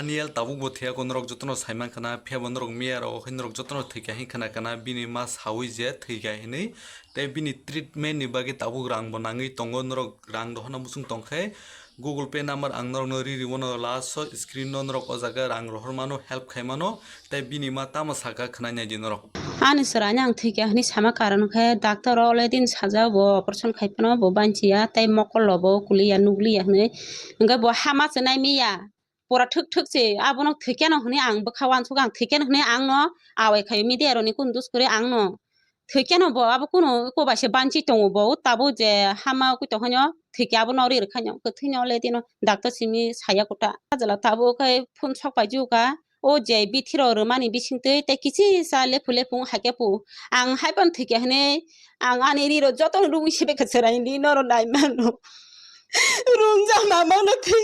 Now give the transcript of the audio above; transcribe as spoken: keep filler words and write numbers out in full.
Daniel tabuk bo thwiya ko norok jotono saiman khana, phiya bo norok miya rok hai norok jotono thwikha hin khana khana, bini ma sawi je thwikha hinwi, tei bini treatment ni bagwi tabuk rang bo nangwi tongo, norok rang rohorna muchung tongkhe Google Pay number ang norokno ri ri wono, last o screen no norok o jaga rang rohor mano, help khai mano, tei bini ma tamo saka khwnai nai di norok. Ani chwraino ang thwikha hinwi sama karon khe doctor o le din sajak bo operation khai phano bo banchiya tei mokol rok bo kuliya nukliya hinwi, hwnkhe bo hama se nai miya. Pura thwk thwk se, abono thwikeno hwnwi ang bwkha uansukha, ang thwikeno hwnwi ang no awai khaio, media rokni kunu dus kwrwi ang no thwikeno bo abo kunu eko bai se banchi tongo, bo tabuk je hama oi tongkhaino thwikhe abono ri rwkhaino kwthwino le dino doctor simi saya kwta. Ajala tabuk khai phone sok paijukha, o je bithi rok rwmani bisingtwi tei kichisa lephu lephu wng haikhe phu ang haiphano thwikhe hwnwi ang ani ri rok jotono rungwi se bekha chwraini norok nai mano. Rungjak mamano thwikhe.